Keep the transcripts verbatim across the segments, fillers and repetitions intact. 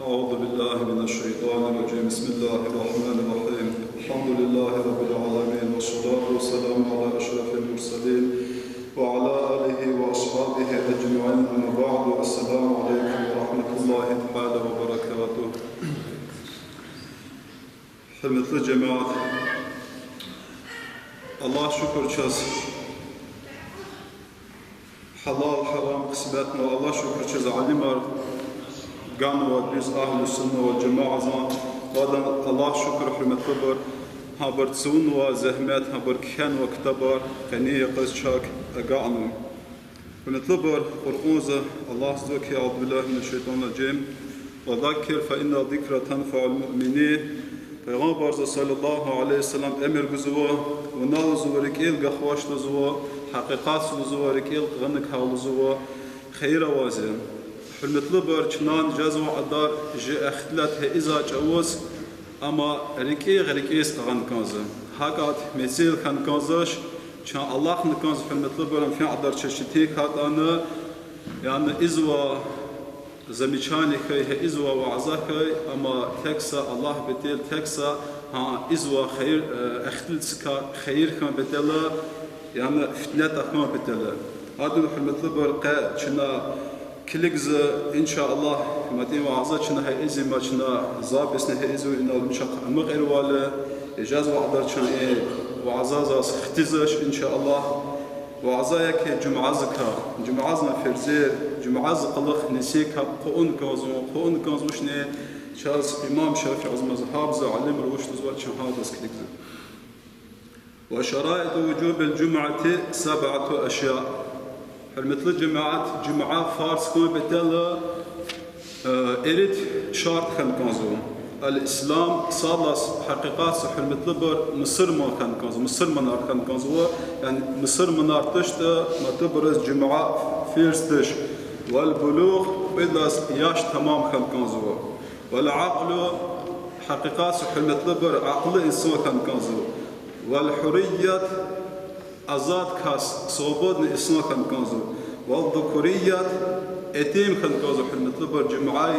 أعوذ بالله من الشيطان الرجيم. بسم الله الرحمن الرحيم. الحمد لله رب العالمين، والصلاة والسلام على أشرف المرسلين وعلى آله وأصحابه أجمعين. أما بعد، السلام عليكم ورحمة الله تعالى وبركاته. Гьуьрметлу жемят, Аллагь шукур чаз, гьалал-гьарам къисметнава, Аллагь шукур чаз, алимар ганва дуьз агьлу сунна вал жамаатзан. Ва адан Аллагь шукур, гьуьрметлубур, гьабур цавунва зегьмет, гьабур кхьенва ктабар, къенин йикъаз чак агакьнава. Гьуьрметлубур, Къуръанза Аллагьза ки, أعوذ بالله من الشيطان الرجيم، وذكر فإن الذكرى تنفع المؤمنين. Пайгъамбарза صلى الله عليه وسلم эмир гузва, вуна лугьузва рикӀел гахваш лугьузва, гьакъикъатза лугьузва рикӀел къигъиникай лугьузва хийир аваз я. Гьуьрметлубур, чна жезва кьадар чи ихтилат гьа ийизвай чӀавуз, амма рикӀигъ рикӀиз къигъун кӀанзава. ГьакӀ мецел хьун кӀанзавач, чун алахъна кӀанзава, гьуьрметлубур, ам фин кьадар чаз четин хьайитӀани, яни ийизва замечание хьуй, гьа ийизва ваъза хьуй, амма тек са Аллагь патал, тек са, гьа, ийизва хийир, э, ихтилатдикай хийир хьун патал, яни фитне тахьун патал. Гьадан, гьуьрметлубур, къе чна килигзава, إن شاء الله, матӀун ваъза чна гьа ийизва, ма чна записьни гьа ийизва, инал вичи амукьайвал, жезва кьадар чун и ваъзадиз хтизач, إن شاء الله. Ваъза я ки жуьмядикай, жуьмядин ферзер, жуьмядин кьулухъ нисин капӀ хъувун кӀанзава, хъувун кӀанзавачни, чаз имам ШафиӀидин мазгьабза алимри вуч лугьузва, чун гьадаз килигзава. وشرائط وجوب الجمعة سبعة أشياء. Гьуьрметлу жемят, жуьмя фарз хьун патал, э, ирид шартӀ хьун кӀанзава. الإسلام, сад лагьай гьакъикъатда, гьуьрметлубур, мусурман хьун кӀанзава, мусурманар хьун кӀанзава, яни мусурманар тушда, матубуруз жуьмя фарз туш. والبلوغ, кьвед лагьай яш тамам хьун кӀанзава. والعقل, гьакъикъатда, гьуьрметлубур, акьуллу инсан хьун кӀанзава. والحرية, азад кас, свободный инсан хьун кӀанзава. والذكورية, итим хьун кӀанзава, гьуьрметлубур, жуьмя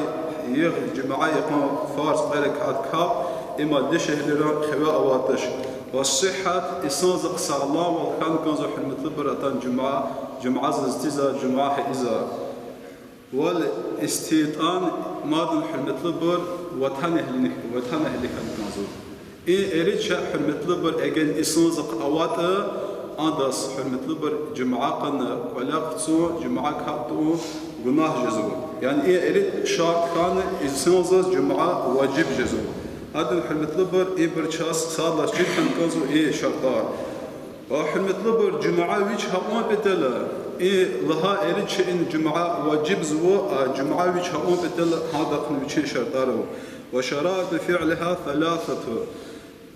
йикъ, жуьмя йикъан фарз кьве ракат капӀ, им дишегьлийрин хиве авайди туш. والصحة, инсанзихъ сагъламвал хьун кӀанзава, гьуьрметлубур, атун жуьмя, жуьмядиз тийизвай, жуьмя гьа ийизвай. والاستيطان, мадни, гьуьрметлубур, ватанэгьли, ватанэгьли хьун кӀанзава. И ирид шей, гьуьрметлубур, эгер инсанзихъ аватӀа, адаз, гьуьрметлубур, жуьмя къене кӀвале хъувун, жуьмя капӀ тавун гунагь жезва. Яни и ирид шартӀ хьана инсанзаз жуьмя важиб жезва. Гьадан, гьуьрметлубур, ибур чаз сад лагьай чир хьун кӀанзава и шартӀар. Ва, гьуьрметлубур, жуьмя вич гьа авун патал, и лагьай ирид шейин жуьмя важибзава, а жуьмя вич гьа авун патал гьадахъни вичин шартӀар ава. وشرائط فعلها ثلاثة.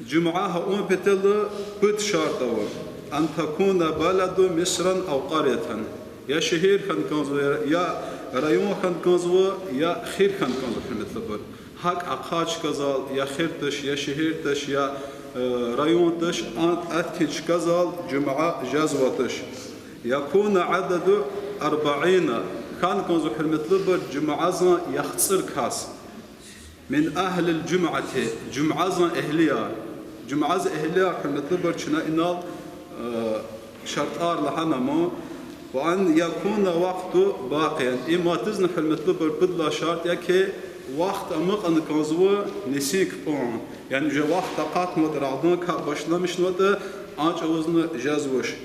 Жуьмя гьа авун патал пуд шартӀ ава. أن تكون بلد مصرا أو قرية. Я шегьер хьун кӀанзава, я район хьун кӀанзава, я хир хьун кӀанзава, гьуьрметлубур. ГьакӀ ахъа чкадал, я хир туш, я шегьер туш, я, э, район туш, а, ахьтин чкадал жуьмя жезвайди туш. يكون عدد أربعين, хьун кӀанзава, гьуьрметлубур, жуьмядин яхцӀур кас. من أهل الجمعة, жуьмядин эгьлияр. Жуьмядин эгьлияр, гьуьрметлубур, чна инал, э, шартӀар лагьана ман. وأن يكون الوقت باقيا. Им атузни, гьуьрметлубур, пуд лагьай шартӀ я ки, вахт амукьун кӀанзава нисин капӀун. Яни уже вахт акъатнаватӀа, рагъдан капӀ башламишнаватӀа, а чӀавузни жезвач.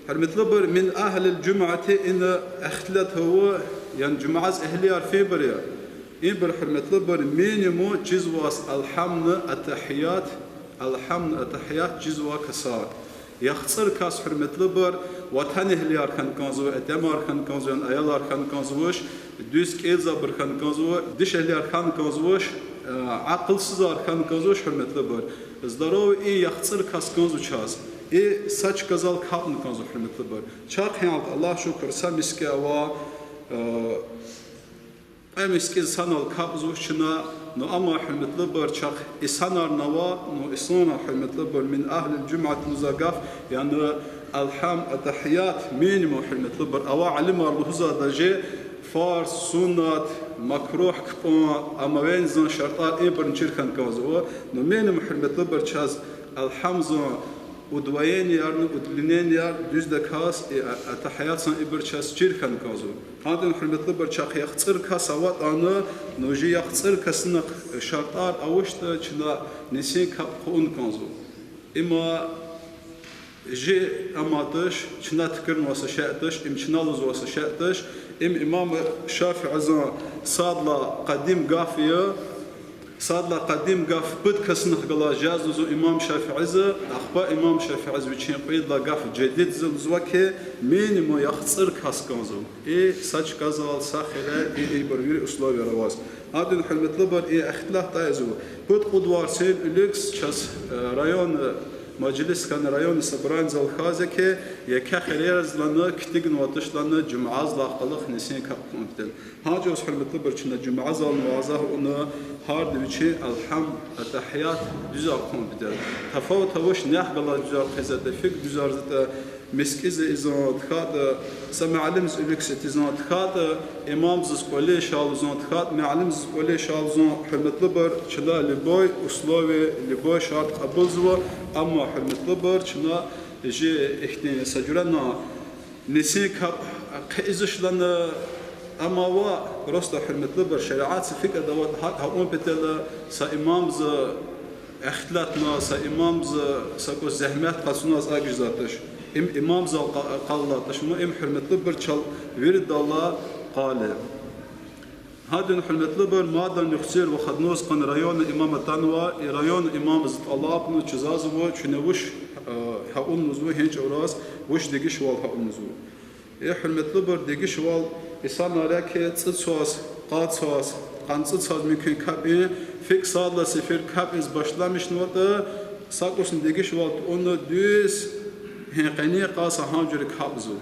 Гьуьрметлубур, من أهل الجمعة, ина ихтилат ава, яни жуьмядин эгьлияр фейибур я. Ибур, гьуьрметлубур, минимум чизвай الحمد, التحيات, الحمد, التحيات чизвай касар. ЯхцӀур кас, гьуьрметлубур, ватанэгьлияр хьун кӀанзава, итимар хьун кӀанзава, яни аялар хьун кӀанзавач, дуьз кӀелзавайбур хьун кӀанзава, дишегьлияр хьун кӀанзавач, э, акьулсузар хьун кӀанзавач, гьуьрметлубур. Здоровый и яхцӀур кас кӀанзава чаз. И са чкадал капӀун кӀанзава, гьуьрметлубур. Чахъ гьалда, Аллагь шукур, са мискӀин ава, э, кьве мискӀиндал санал капӀзавач чна, ну амма, гьуьрметлубур, чахъ инсанарни ава, ну инсанар, гьуьрметлубур, من أهل الجمعة лугьузвай гаф, яни الحمد, التحيات минимум, гьуьрметлубур, ава алимар лугьузвай даже фарз, суннат, Макругь, кпӀун, омовение зун шартӀар ибурни чир хьана кӀанзава. Ну, минимум, гьуьрметлубур, чаз алгьамзун удвоениеярни удлинениеяр дуьздаказ, и а-, аттагьиятзун ибур чаз чир хьана кӀанзава. Гьадин, гьуьрметлубур, чахъ яхцӀур кас аватӀани, ну, жи яхцӀур касунихъ шартӀар авачтӀа, чна нисин капӀ хъувун кӀанзава. Има жи аматаш, чна туькӀуьрнавай са шей туш, им чна лугьузвай са шей туш, им имам ШафиӀизун садлагьай къадим гаф я, садлагьай къадим гаф пуд касунихъ галаз жезва лугьузва имам ШафиӀизи, ахпа имам ШафиӀизи вичин кьведлагьай гаф жадиддиз лугьузва хьи, минимум яхцӀур кас кӀанзава. И са чкадал, са хире, и, ибур вири условияр аваз. Гьадин, гьуьрметлубур, и ихтилат тайизва. Пуд-кьуд варз гьа уьлуьгз чаз, э, район, э, межлис хьана, район собранидал хьайиди хьи, еке хирераз лагьана, китигнавай туш лагьана, жуьмядилай кьулухъ нисин капӀ хъувун патал. Гьа чӀавуз, гьуьрметлубур, чна жуьмядал муаза авуна, гьарда вичин алгьам, аттагьият дуьзар хъувун патал. Тафават авач, нихъ галаз дуьзар хъийизватӀа, фикӀ дуьзарзаватӀа, мискӀиндиз ийизватӀа, са муаллимдиз уьлуьгз этизватӀа, имамдиз кӀвале ша лугьузватӀа, муаллимдиз кӀвале ша лугьузватӀа, гьуьрметлубур, чна любой условие, любой шартӀ кьабулзава, амма, гьуьрметлубур, чна жи ихьтин са жуьре нисин капӀ хъийизвач лагьана, амма ва просто, гьуьрметлубур, шариатда фикӀ аватӀа, гьакӀ авун патал са имамдиз ихтилатна, са имамдиз са кӀус зегьмет къачуна, акӀ жезвач. Им имамдал къа-, къаллатӀа, им, гьуьрметлубур, чал виридалай къал я. Гьадин, гьуьрметлубур, мадни юкъуз выходной къан районный имам атанва, и районный имамдиз тӀалабна чизва, чуьне вуч, э, гьа авунва, гьа чӀавуз вуч дегишвал гьа авунва. Э, гьуьрметлубур, дегишвал, инсанар я хьи, цӀуд йис, къад йис, къанни цӀуд йис мумкин капӀин, фикӀ садлагьай сефер капӀиз башламишнаватӀа, са кӀусни дегишвал тавуна дуьз, гьа къенин къаз гьа жуьре капӀзава.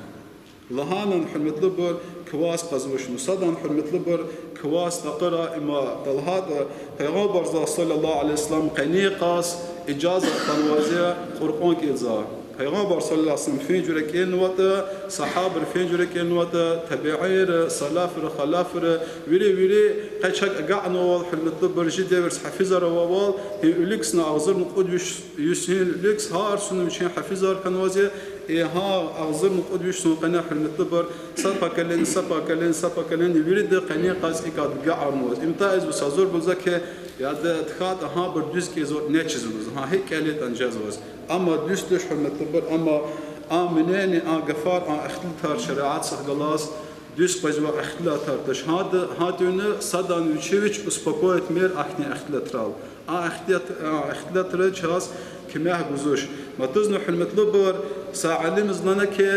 Лагьана, гьуьрметлубур, кваз къачузвач. Ну, садан, гьуьрметлубур, кваз такьура има талгьатӀа, Пайгъамбарза, صلى الله عليه وسلم, къенин къаз ижазат ганвайди я Къуръан кӀелзавай. Пайгъамбар, صلى الله عليه وسلم, фин жуьре кӀелнаватӀа, сагьабайри фин жуьре кӀелнаватӀа, табиинри, салафри, халафри, вири, вири къе чак агакьнавайвал, гьуьрметлубур, жи девирза гьафизар авайвал, гьа уьлуьгзни агъзурни кьуд виш йис гьа уьлуьгзни гьар суна вичин гьафизар хьанвайди я, и гьа агъзурни кьуд виш йисан къене, гьуьрметлубур, са поколение, са поколение, са поколение вирида къенин къаз икӀ агакьарнавайди. Им тайизва, са зурбур лугьузва хьи, яда, тахьайтӀа гьабур дуьз кӀелзаватӀа, нечиз лугьузва. Гьа гьикӀ кӀелайтӀани жезвач. Амма дуьз туш, гьуьрметлубур, амма а мнение, а гафар, а ихтилатар шариатдихъ галаз дуьз къвезвай ихтилатар туш. Гьада, гьа тӀуьна садан вичи вич успокоить мийир ахьтин ихтилатрал. А ихтилат-, а ихтилатра чаз куьмек гузвач. Матузни, гьуьрметлубур, са алимдиз лагьана хьи,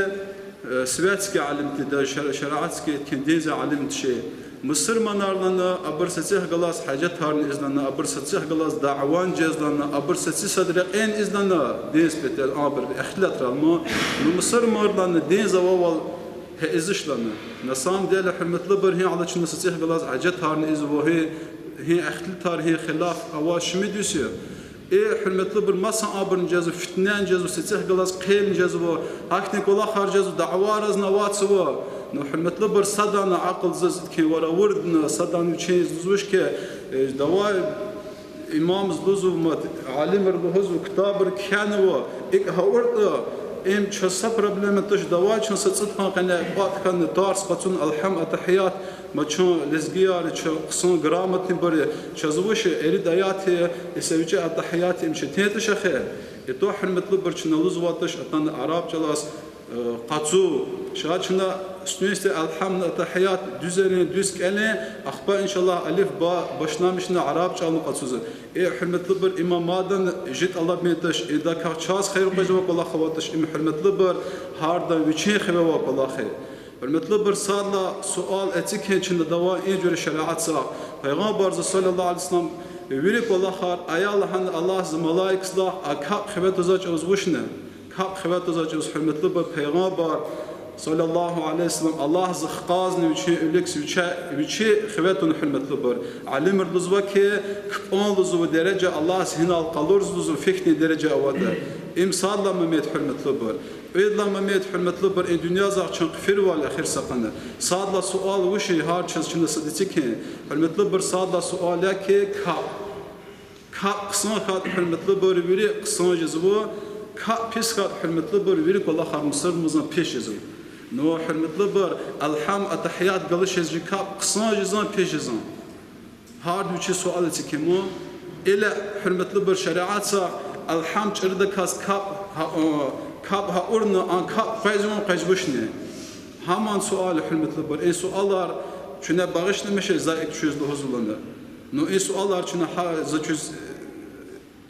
э, светский алим тир, да, шар-, шариатский, тенденция алим тушир. Мусурманар лагьана, абур сацихъ галаз гьажатарни ийиз лагьана, абур сацихъ галаз давани жез лагьана, абур сацихъ сад рекьин ийиз лагьана, диндин патал абур ихтилатрал ма. Ну, мусурманар лагьана, диндиз авайвал гьа ийизвач лагьана. На самом деле, гьуьрметлубур, гьи алачна сацихъ галаз гьажатарни ийизва, гьи, гьи ихтилатар, гьи хилаф аваз шумуд йис я. Э, гьуьрметлубур, маса абурни жезва, фитнени жезва, сацихъ галаз хъелни жезва, ахьтин кӀвалахар жезва, давайризни аватзава. Ну, гьуьрметлубур, садани акьулдиз кхьенвай авурдани, садан вичиз лугьузвач хьи, э, давай имамдиз лугьузва, мад, алимри лугьузва, ктабра кхьенва, икӀ гьа авуртӀа, им чаз са проблема туш, давай чун са цӀуд хьан къене кӀватӀ хьана тарс къачуна алгьам, аттагьият, ма чун лезгияр я, чун хъсан грамотныйбур я, чаз вуч я, ирид аят я, и са вичӀи аттагьият я, им четин туш эхир. ИтӀа, гьуьрметлубур, чна лугьузватӀа туш, атана араб чӀалаз, э, къачу. Ша чна суннатдин алгьамни аттагьият дуьзерин, дуьз кӀелин, ахпа, иншаллагь, алиф-ба башламишна араб чӀални къачузва. Э, гьуьрметлубур, има мадни жи тӀалаб ман туш, идакай чаз хийир къвезвай кӀвалах аватӀа туш, им, гьуьрметлубур, гьардан вичин хиве авай кӀвалах я. Гьуьрметлубур, садлагьай суал эцигин чна давай и жуьре шариатдихъ. Пайгъамбарза, صلى الله عليه وسلم, вири кӀвалахар, ая лагьана Аллагьза, малаикза лагь, а капӀ хиве твазвай чӀавуз вучна? КапӀ хиве твазвай чӀавуз, гьуьрметлубур, Пайгъамбар, صلى الله عليه وسلم, Аллагьза хкажна вичин уьлуьгз вичи, вичи хиве тун, гьуьрметлубур. Алимри лугьузва хьи, кпӀун лугьузва дережа Аллагьза гьинал къалурзава лугьузва, фихьтин дережа аватӀа. Им садлагьай момент, гьуьрметлубур. Кьвед лагьай момент, гьуьрметлубур, и дуьньязай чун хъфирвал эхир са къене. Садлагьай суал вуч я, гьар чаз чна сад эцигин. Гьуьрметлубур, садлагьай суал я хьи, капӀ. КапӀ хъсан хьайитӀа, гьуьрметлубур, вири хъсан жезва, капӀ пис хьайитӀа, гьуьрметлубур, вири кӀвалахар мусурмандин пис жезва. Ну, гьуьрметлубур, алгьам, аттагьият галачиз чи капӀ хъсан жезва, пис жезва. Гьарда вичи суал эцигин ман. Ила, гьуьрметлубур, шариатда алгьам чӀурудаказ капӀ гьа-, о, капӀ гьа авуна, а капӀ къвезва, къвезвачни? Гьаман суал, гьуьрметлубур, и суалар чуьне багъишламиша, за икӀ чуьз лугьузва лагьана. Ну, и суалар чна гьа-, за чуьз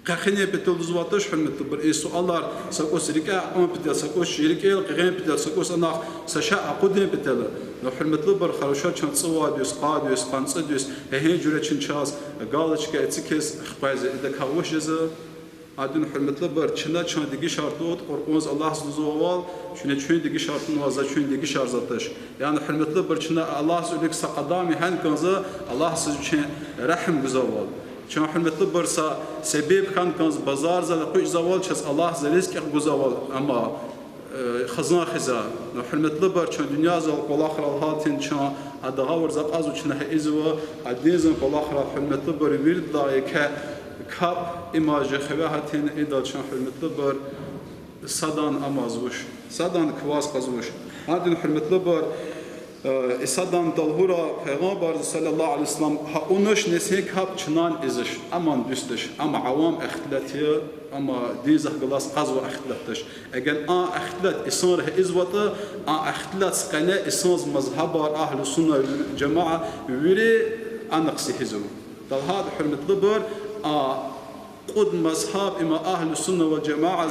къахинин патал лугьузватач, гьуьрметлубур, и суалар са кӀус рикӀе акьун патал, са кӀус чи рикӀел къигъин патал, са кӀус анахъ са шей акъудун патал. Ну, гьуьрметлубур, хорошо, чун цӀувад йис, къад йис, къанни цӀуд йис, гьа гьи жуьре чун чаз галочка эцигиз хквезва, идакай вуч жезва? Гьадин, гьуьрметлубур, чна чун дегишар тавуртӀа, Къуръанда Аллагьди лугьузвайвал, чуьне чун дегишар тавунваз, за чун дегишарзаватач. Яни, гьуьрметлубур, чна Аллагьдин вилик са къадам ягьан кӀанзава, Аллагьди вичин регьим гузвайвал. Чун, гьуьрметлубур, са себеб хьана кӀанзава, базарзал экъечӀзавайвал, чаз Аллагьди ризкьи гузвайвал, амма, э, хизан хиза. Ну, гьуьрметлубур, чун дуьньязал кӀвалахрал гьалтин чун адавай гъавурда акьазва, чна гьа ийизва, а динзин кӀвалахрал, гьуьрметлубур, виридалай еке капӀ, има чи хиве гьатин, идал чун, гьуьрметлубур, садан амаз вуч, садан кваз кьаз вуч. Гьадин, гьуьрметлубур, э, и садан талгьура Пайгъамбарди صلى الله عليه وسلم гьа авунач несин капӀ чнани ийизвач, аман дуьз туш, амма авам ихтилат я, амма динзахъ галаз кьазва ихтилат туш. Эгер а ихтилат инсанри гьа ийизватӀа, а ихтилатдин къене инсандин мазгьабар, أهل السنة والجماعة, вири анихъ сигьизва. ТалгьайтӀа, гьуьрметлубур, а кьуд мазгьаб, има أهل السنة والجماعة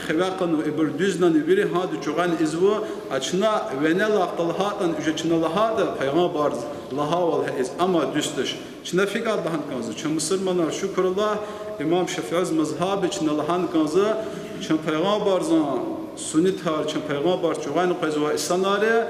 хиве кьунва, ибур дуьз лагьана, вири гьада чугъан ийизва, а чна винелай талгьайтӀани, уже чна лагьайтӀа, Пайгъамбарди лагьайвал гьа ийиз, амма дуьз туш. Чна фикӀад лагьана кӀанзава, чун мусурманар, шукур Аллагь, имам ШафиӀидин мазгьабдиз чна лагьана кӀанзава, чун Пайгъамбардин суннатар, чун Пайгъамбарди чугъан къвезвай инсанар я,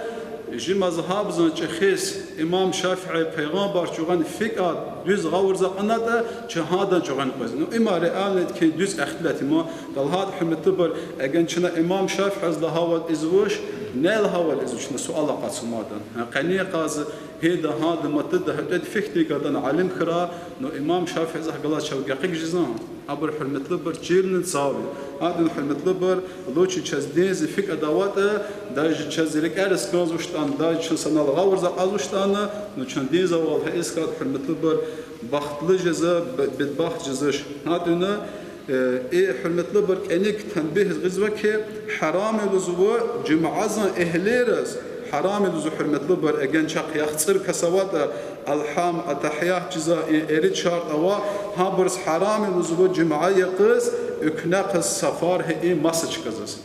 чи мазгьабдин чӀехиз имам ШафиӀи Пайгъамбарди чугъан фикӀад дуьз гъавурда акьунатӀа, чун гьадан чугъан къвезва. Ну, има реальный хьи дуьз ихтилат я ман, талгьайтӀа, гьуьрметлубур, эгер чна имам ШафиӀиди лагьайвал ийизвач, ни лагьайвал ийизва, чна суал акъатзава мад. Гьа, къенин къаз гьида, гьада, матада, гьатӀведи фикир гайитӀани алим хьурай, ну, имам ШафиӀидихъ галаз чав гекъиг жезва, абур, гьуьрметлубур, чирни цав я. Гьадин, гьуьрметлубур, лучше чаз динзин фикӀад аватӀа, даже чаз рикӀериз кӀанзавачтӀани, даже чун санал гъавурда акьазвачтӀани, ну, чун динзавал гьа ийиз хьайитӀа, гьуьрметлубур, бахтлу жезва, б-, бедбахт жезвач. Гьадин, э, и, гьуьрметлубур, кӀаник танбигь гъизва хьи, гьарам я лугьузва жуьмядин эгьлийриз, гьарам я лугьузва, гьуьрметлубур, эгер чахъ яхцӀур кас аватӀа, алгьам, аттагьият чизвай и ирид шартӀ ава, гьабуруз гьарам я лугьузва жуьмя йикъиз, экуьнахъиз, сафар хьайи масад чказиз.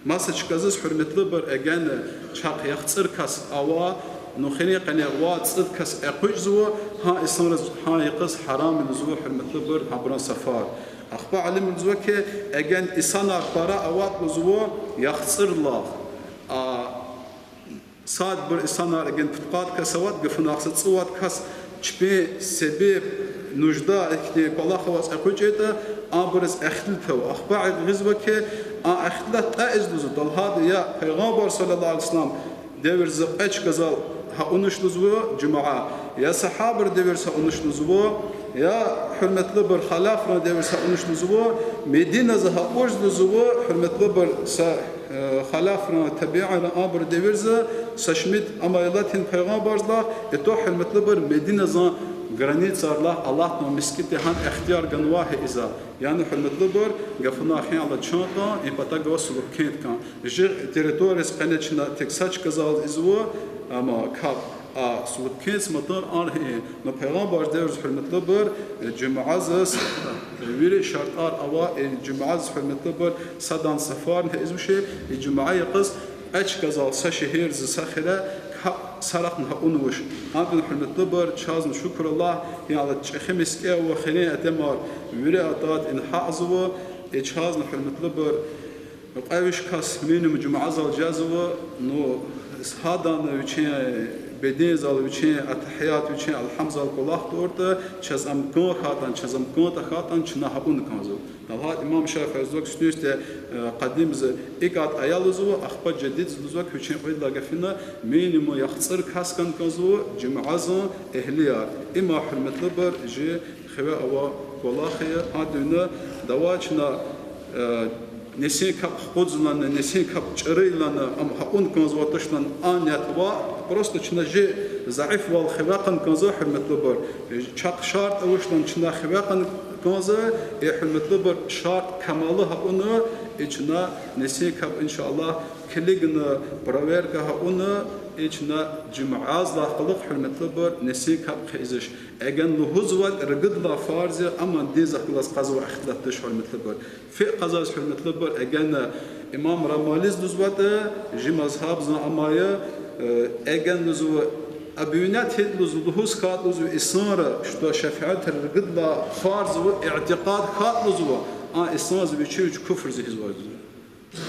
Масад чказиз, гьуьрметлубур, эгер чахъ яхцӀур кас ава, ну, хуьруьн къене вад-цӀуд кас экъечӀзава, гьа инсанриз, гьа йикъиз гьарам я лугьузва, гьуьрметлубур, гьабурун сафар. Ахпа алимри лугьузва хьи, эгер инсанар пара аватӀа лугьузва яхцӀурдалай, а, садбур инсанар, эгер пудкъад кас аватӀа, гафуна са цӀувад кас, чпин себеб, нужда, ихьтин кӀвалах аваз экъечӀайтӀа, абуруз ихтилат ава. Ахпа гъизва хьи, а ихтилат тӀаиз лугьузва, талгьайтӀа я Пайгъамбар صلى الله عليه وسلم девирза кьве чкадал гьа авунач лугьузва жуьмя, я сагьабайрин девирза гьа авунач лугьузва, я, гьуьрметлубур, халафрин девирза гьа авунач лугьузва, Мединаза гьа авуз лугьузва, гьуьрметлубур, са, э, халафрин, табиинрин, абурун девирза са шумуд ам алатин Пайгъамбардилай, и то, гьуьрметлубур, Мединадин границайрилай алатнавай мискӀинди гьа ихтияр ганвай хьи ийиз. Яни, гьуьрметлубур, гафуна хьи, алад чан кьван, и патав гвай Сулубкент кьван. Чи территориядиз къене чна тек са чкадал ийизва, амма капӀ, а Сулубкентдиз матан аргьи, ну, Пайгъамбардин девирза, гьуьрметлубур, э, жуьмядиз, э, вири шартӀар ава, э, жуьмядиз, гьуьрметлубур, садан сафарни ийизвач, э, жуьмя йикъиз кьве чкадал са шегьердиз, са хуьре капӀ сарахъни гьа авунвач. Гьадин, гьуьрметлубур, чазни, шукур Аллагь, гьи алад чӀехи мискӀин ава, хуьруьн атӀамар вири атӀа инихъ акьазва, э, чазни, гьуьрметлубур, кьве виш кас минимум жуьмядал жезва, ну, гьадан вичин Бедензал вичин аттагьият, вичин алгьамзал кӀвалах тавуртӀа, чаз ам кӀан хьайитӀани, чаз ам кӀан тахьайтӀани, чна гьа авуна кӀанзава. ЛагьайтӀа имам ШафиӀи лугьузва, куьтуьнцте, э, къадимза икӀ ая лугьузва, ахпа жадидза лугьузва, вичин кьвед лагьай гафуналди, минимум яхцӀур кас хьана кӀанзава жуьмядин эгьлияр. Има, гьуьрметлубур, жи хиве авай кӀвалах я, гьа дуьнья давай чна, э, несин капӀ хкудзавайлани, несин капӀ чӀурайвалани, ам гьа авуна кӀанзавайди туш лагьана а ният ва, просто чна жи заифвал хиве кьуна кӀанзава, гьуьрметлубур. Чахъ шартӀ авуш лагьана чна хиве кьуна кӀанзава, э, гьуьрметлубур, шартӀ камаллу гьа авуна, э, чна несин капӀ, иншаллагь, килигна, проверка гьа авуна, э, чна жуьмядилай кьулухъ, гьуьрметлубур, несин капӀ хъийизвач. Эгер лугьузватӀа ругуд лагьай фарз я, амма диндихъ галаз кьазвай ихтилат туш, гьуьрметлубур. Фикъгьадиз, гьуьрметлубур, эгер имам Рамализ лугьузватӀа, жи мазгьабзан ама я, э, эгер лугьузва, обвинять хьайитӀа лугьузва, лугьуз хьайитӀа лугьузва инсанри, что шафиитри ругуд лагьай фарз я, итикъад хьайитӀа лугьузва, а инсанди вичи вич куфрдиз гъизвай лугьузва.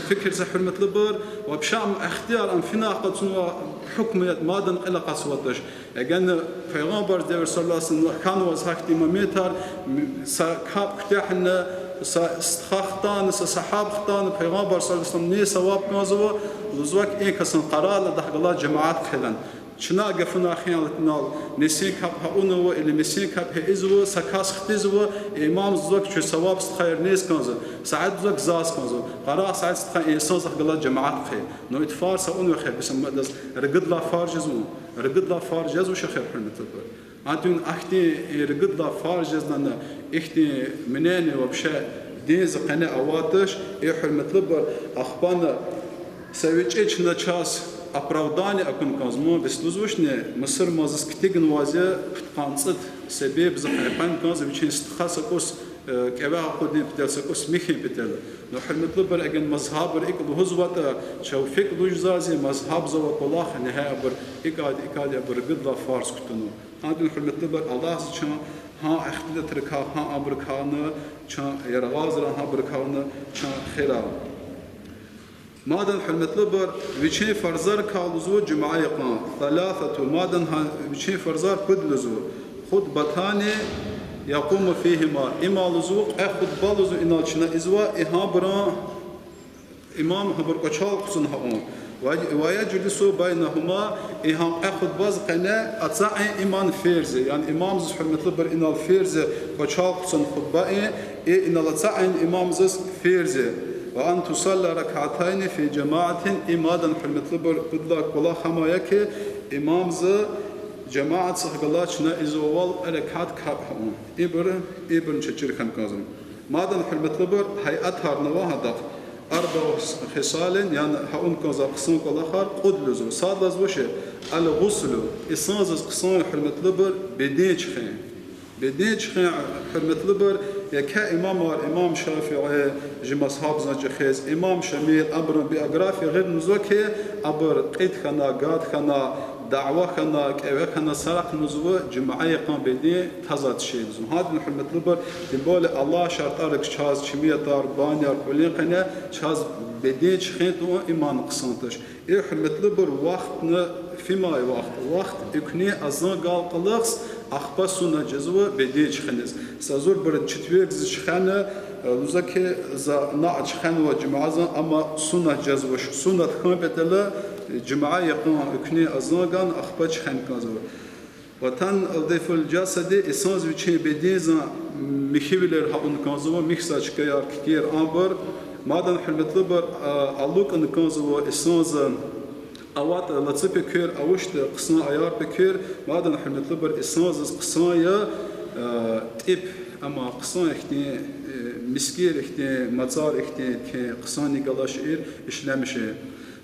Фикир це, гьуьрметлубур, вообще ам ихтияр, ам финай къачунвай гьукумат мадни кьил акъатзавайди туш. Эгер Пайгъамбардин девир, صلى الله عليه وسلم, хьанваз гьахьтин моментар, м, са капӀ куьтягьна, са стха хтана, са сагьаб хтана, Пайгъамбар, صلى الله عليه وسلم, ни саваб кӀанзава, лугьузва хьи, и касдин къарагъна, адахъ галаз жамаат хъийин. Чна гафунин хиялатӀ инал, несин капӀ гьа авунва или несин капӀ гьа ийизва, са кас хтизва, имамди лугьузва хьи, куь саваб стхаяр низ кӀанзава, саид лугьузва хьи, заз кӀанзава, къарагъ, саид, стха, и инсандихъ галаз жамаат хъий. Ну, ит фарз гьа авунва хьи, бес ам адаз ругуд лагьай фарз жезва, ругуд лагьай фарз жезвач хьи, гьуьрметлубур. Гьа дуьнья ахьтин и ругуд лагьай фарз жез лагьана, ихьтин мнение вообще диндин къене авайди туш, э, гьуьрметлубур, ахпа са вичӀи чна чаз оправдание акуна кӀанзава, бес лугьузвачни, мусурмандиз китигнавайди я пудкъанни цӀуд себеб, за къекъвена кӀанзава вичин стха са кӀус, э, кӀеве акъудун патал, са кӀус михьун патал. Ну, гьуьрметлубур, эгер мазгьабри икӀ лугьузватӀа, чав фикӀ лугьузвайди, мазгьабда авай кӀвалах, негье абур икӀ яди, икӀ яди, абур ругуд лагьай фарз кутуна. Гьа дуьнья, гьуьрметлубур, Аллагьди чун гьа ихтилатрикай, гьа абурукайни чун яргъазрай, гьа абурукайни чун хийирай. Мадни, гьуьрметлубур, вичин фарзарикай лугьузва жуьмя йикъан, ثلاثة, мадни гьа вичин фарзар пуд лугьузва, خطبتان يقوم فيهما, има лугьузва кьве хутба лугьузва инал чна ийизва, и гьабурун имам гьабур кӀвачел хъувуна гьа авун. ويجلس بينهما, и гьа кьве хутбадин къене ацукьун иман ферз я. Яни имамдиз, гьуьрметлубур, инал ферз я кӀвачел хъувуна хутба ийин, и инал ацукьун имамдиз ферз я. وأن تصلى ركعتين في جماعة, и мадни, гьуьрметлубур, пуд лагьай кӀвалах гьам я хьи, имамди жамаатдихъ галаз чна ийизвайвал кьве ракат капӀ гьа авун. Ибур, ибурни чаз чир хьана кӀанзава. Мадни, гьуьрметлубур, гьайатарни ава гьадахъ. أربع خصال, яни гьа авун кӀанзавай хъсан кӀвалахар кьуд лугьузва. Сад лугьузвач хьи, الغسل, инсандиз хъсан я, гьуьрметлубур, беден чуьхуьн. Беден чуьхуьн, гьуьрметлубур, еке имамар, имам ШафиӀи, жи мазгьабдин чӀехиз, имам Шамил, абурун биография гъиз лугьузва хьи, абур кьит хьана, гад хьана, дяве хьана, кӀеве хьана, садрани лугьузва, жуьмя йикъан беден таза тушир лугьузва. Гьа дуьнья, гьуьрметлубур, тем более Аллагьдин шартӀарик чаз чими ятар, баняр, кьулин къене чаз беден чуьхуьн тавун иман хъсан туш. Э, гьуьрметлубур, вахтни фимай вахт, вахт экуьнин азан гайидалай кьулухъ, ахпа суннат жезва беден чуьхуьниз. Са зурбур четвергдиз чуьхвена, э, лугьузва хьи, за нагь чуьхвенва жуьмядин, амма суннат жезвач. Суннат хьун патал, э, жуьмя йикъан экуьнин азан гана ахпа чуьхвена кӀанзава. وتنظيف الجسد, инсандиз вичин бедендин михьивилер гьа авун кӀанзава, михьзавай чкаяр, кикер, абур. Мадни, гьуьрметлубур, а, алукӀун кӀанзава инсандиз, аватӀа лацу пекер, авачтӀа хъсан аяр пекер. Мадни, гьуьрметлубур, инсандиз хъсан я, а, тӀиб, амма хъсан ихьтин, э, мискер ихьтин, мацар ихьтин, хъсан галаз шейэр ишлемишун.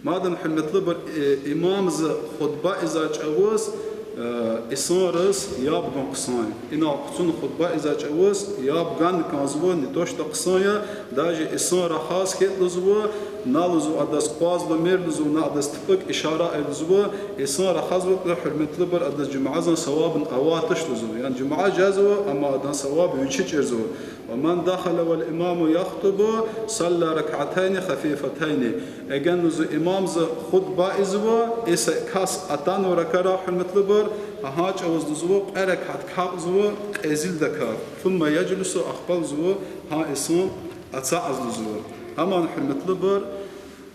Мадни, гьуьрметлубур, э, имамди хутба ийизвай чӀавуз, э, инсанриз яб гун хъсан я. Инал хъувуна хутба ийизвай чӀавуз яб гун кӀанзава, не то что хъсан я, даже инсан рахаз хьайитӀа лугьузва, На лугьузва адаз къваз, ламир лугьузва, на адаз тупӀук ишара ая лугьузва, инсан рахазватӀа, гьуьрметлубур, адаз жуьмядин савабни авайди туш лугьузва. Яни жуьмя жезва, амма адан саваб вичи чирзава. ومن دخل والإمام يخطب صلى ركعتين خفيفتين. Эгер лугьузва имамза хутба ийизва, и са кас атанва ракара, гьуьрметлубур, гьа чӀавуз лугьузва кьве ракат капӀзава кьезилдаказ. ثم يجلس, ахпа лугьузва гьа инсан ацукьзава лугьузва. Амма, гьуьрметлубур,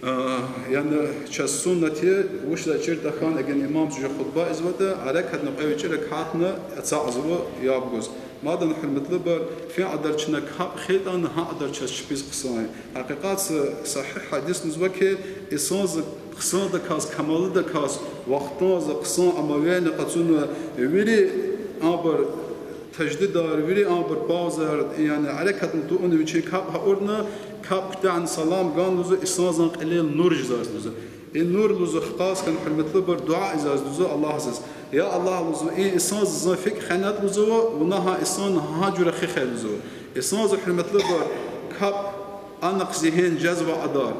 а, яни чаз суннат я, вучиз лагьайтӀа чир тахьана, эгер имамза жув хутба ийизватӀа, а ракатни кьве вичи ракатни ацукьзава яб гуз. Мадни, гьуьрметлубур, фин кьадар чна капӀ хьайитӀани, гьа кьадар чаз чпиз хъсан я. Гьакъикъатда сагьигь гьадисда лугьузва хьи, инсанза хъсандаказ, камалдаказ, вахтунза хъсан омавени къачуна, вири абур таждидар, вири абур павзар, яни гьерекатни тавуна вичин капӀ гьа авуна, капӀ куьтягьна салам гана лугьузва, инсанзан кьилел нур жезва лугьузва. И нур лугьузва хкаж хьана, гьуьрметлубур, дуьа ийизва лугьузва Аллагьзаз. Я Аллагь, лугьузва, и инсанза за фикӀ хвенатӀа лугьузва, вуна гьа инсан гьа жуьре хуьх лугьузва. Инсанза, гьуьрметлубур, капӀ анихъ зигьин жезвай кьадар,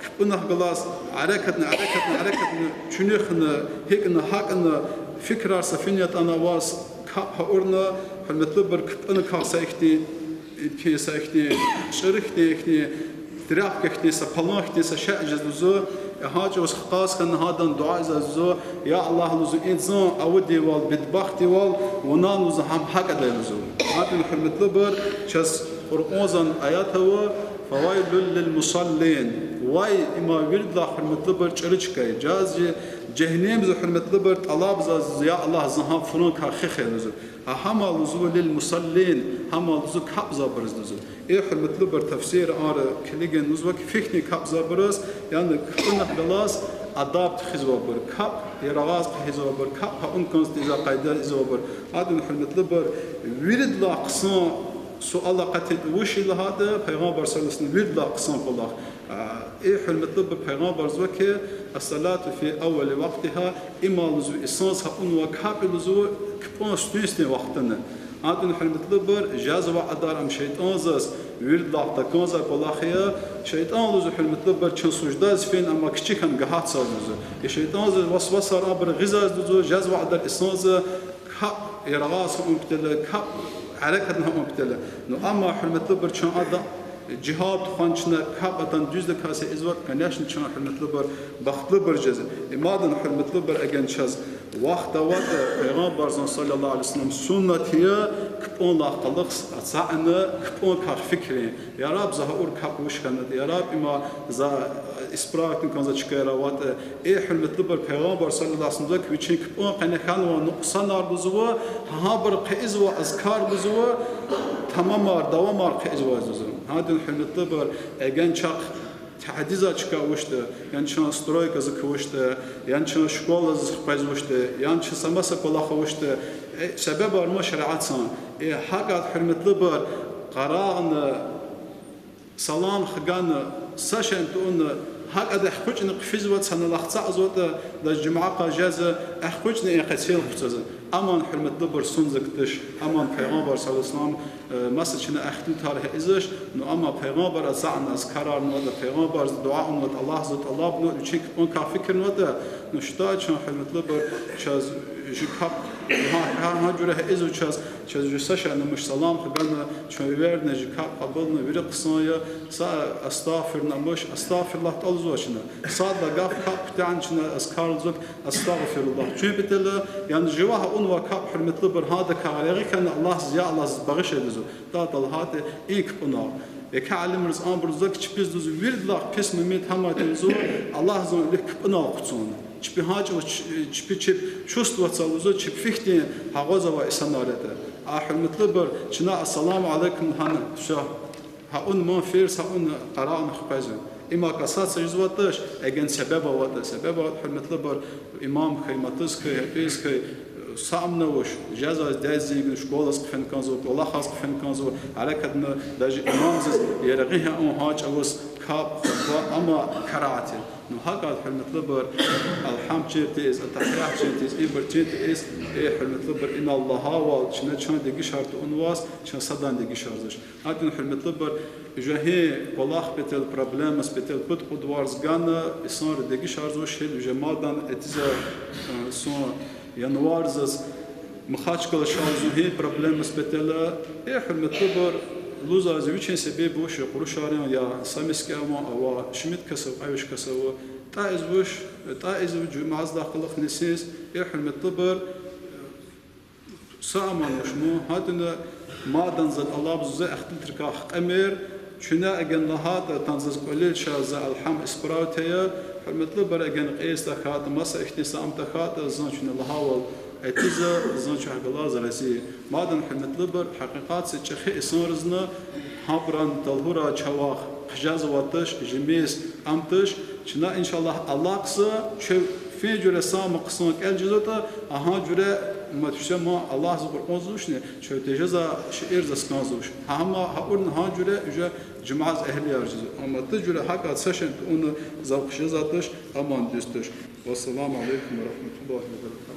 кпӀунихъ галаз гьерекатна, гьерекатна, гьерекатна, чуьнуьхна, гьикӀна, гьакӀна, фикирар са фин ятӀани аваз капӀ гьа авуна, гьуьрметлубур, кпӀуникай са ихьтин, ихьтин, са ихьтин, чӀуру хьтин, ихьтин, тряпка хьтин, са палан хьтин са шей жезва лугьузва, гьа чӀавуз хкаж хьана гьадан дуьа ийизва лугьузва, я Аллагь, лугьузва, и зун авудайвал, бедбахтвал, вуна лугьузва гьам гьакӀ ийидай лугьузва. Гьадин, гьуьрметлубур, чаз Къуръанзан аят ава: فويل للمصلين. Вай, им виридалай, гьуьрметлубур, чӀуру чка я. Жаз жи жегьеннемза, гьуьрметлубур, тӀалабзава лугьузва, я Аллагь, зун гьам фуланкай хуьх лугьузва. Гьа гьам лугьузва للمصلين, гьам лугьузва капӀзавайбуруз лугьузва. Э, гьуьрметлубур, тафсирар килигин лугьузва хьи, фихьтин капӀзавайбуруз, яни кпӀунихъ галаз адаб тухузвайбур, капӀ яргъаз хъийизвайбур, капӀ гьа авун кӀанзаватӀа къайдада ийизвайбур. Гьадин, гьуьрметлубур, виридалай хъсан суал акъатайтӀа вуч я лагьайтӀа, Пайгъамбар صلى الله عليه وسلم виридалай хъсан кӀвалах. А, э, гьуьрметлубур, Пайгъамбар лугьузва хьи, الصلاة في أول وقتها, им лугьузва инсанза гьа авунвай капӀ я лугьузва кпӀун суьгьуьнсдин вахтунда. Гьадин, гьуьрметлубур, жезвай кьадар ам шейтӀанзаз виридалай такӀанзавай кӀвалах я. ШейтӀан лугьузва, гьуьрметлубур, чун суждадиз фин, амма кичӀе хьана гагьатзава лугьузва. И шейтӀанза васвасар абуру гъизвайди лугьузва, жезвай кьадар инсанза капӀ яргъаз авун патал, капӀ гьерекатна авун патал. Ну, амма, гьуьрметлубур, чун ада жигьад тухвана чна капӀ атана дуьздаказ ийизватӀа, конечно, чун, гьуьрметлубур, бахтлубур жезва. Имадин, гьуьрметлубур, эгер чаз вахт аватӀа, Пайгъамбарзан صلى الله عليه وسلم суннат я кпӀунилай къалахъ ацукьна, кпӀункай фикирин. Я Раб, за гьа авур капӀ вуч хьанватӀа, я Раб, им за исправить авун кӀанзавай чкаяр аватӀа. Э, гьуьрметлубур, Пайгъамбар صلى الله عليه وسلم лугьузва хьи, вичин кпӀун къене хьанвай нукьсанар лугьузва, гьабур хъийизвай азкар лугьузва, тамамар, давамар хъийизва лугьузва. Гьадин, гьуьрметлубур, эгер чахъ тадизвай чка авачтӀа, яни чун стройказа квачтӀа, яни чун школаза къвезвачтӀа, яни чун са маса кӀвалах авачтӀа, э, себебар ама шариатзан. Э, гьакӀ, гьуьрметлубур, къарагъна, салам хгана, са шейни тавуна, гьакӀ ада экъечӀна хъфизва, цанал ахцакьзаватӀа, даже жуьмя къажеза, экъечӀна и къецел хъуцаза. Аман, гьуьрметлубур, сунзак туш, аман Пайгъамбар صلى الله عليه وسلم, э, маса чна ихтилатар ийизвач, ну, амма Пайгъамбар ацукьна азкарарнаватӀа, Пайгъамбарза дуьа авунватӀа, Аллагьза тӀалабнаватӀа, вичин кпӀункай фикирнаватӀа, ну, шта чун, гьуьрметлубур, чаз жи капӀ, гьа, гьа, гьа жуьре ийизва чаз, чаз жи са шейни амач, салам хгана, чун эверна, жи капӀ кьабулна, вири хъсан я, са астагъфирна амач, астагъфируллагь тӀалзава чна. Сад лагьай гаф капӀ куьтягьна чна азкар лугьузва, астагъфируллагь. Чун патал, яни жува гьа авунвай капӀ, гьуьрметлубур, гьадакай регъуь хьана Аллагьза, я Аллагь, заз багъишай лугьузва. Дагъа талгьайтӀа и кпӀунал. Еке алимриз амбур лугьузва хьи, чпиз лугьузва виридалай пис момент гьам я лугьузва, Аллагьзан вилик кпӀунал хъуцун. Чпи гьа чӀавуз ч-, чпи чеб чувствоваться лугьузва, чеб фихьтин гьагъваз авай инсанар ятӀа. А, гьуьрметлубур, чна ассаламу алейкум лагьана, всё. Гьа авуна ман ферз, гьа авуна къарагъна хквезва. Им касаться жезватӀа туш, эгер себеб аватӀа, себеб аватӀа, гьуьрметлубур, имам хьуй, муаззин хьуй, гьуьрмет хьуй, Са амна вуч, жезва дезингин школаз хъфен кӀанзава, кӀвалахаз хъфен кӀанзава, гьерекатна даже имамзиз яргъи гьа ун гьа чӀавуз капӀ, хутба, амма карагьат я. Ну гьакӀ, гьуьрметлубур, алгьам чир тийиз, аттагьият чир тийиз, ибур чир тийиз, э, гьуьрметлубур, инал лагьайвал, чна чан дегишар тавунваз, чан садан дегишарзавач. Гьадин, гьуьрметлубур, уже гьи кӀвалах патал, проблемаз патал пуд-кьуд варз гана, инсанри дегишарзавач, гьил уже мадан этизва, э, сун январзаз Махачкъала ша зун гьи проблемаз патал, э, гьуьрметлубур, лугьузвайди вичин себеб вуч я, Кьурушар я, я са мискӀин авай, ава, шумуд кас ава, кьве виш кас ава, тӀа ийизвач, тӀа ийизвач жуьмядилай кьулухъ нисиз, э, гьуьрметлубур, са аман вуч ман, гьадин, мадан за тӀалабзава, за ихтилатрикай хкьемир, чуьне эген лагьайтӀа, тан заз кӀвале ша, за алгьам исправить ая, гьуьрметлубур, эген кьейиз тахьайтӀа, маса ихьтин са ам тахьайтӀа, зун чуьне лагьайвал этизва, зун чахъ галаз рази я. Мадан, гьуьрметлубур, гьакъикъатда чӀехи инсанризни гьабурун талгьурай чавай хъжезвай туш, жемир ам туш, чна, иншаллагь, алахъзава, чун фин жуьре са ам хъсан кӀел жезватӀа, гьа жуьре, мад, вуч я ман, Аллагьдиз кьуркьунзавачни, чун тежезвай шейэр заз кӀанзавач. Гьа, амма гьа урна гьа жуьре уже жуьмядиз эгьлияр жезва. Амма тӀа жуьре гьакӀ са шей тавуна зав хъжезвай туш, аман дуьз туш. والسلام عليكم ورحمة الله وبركاته.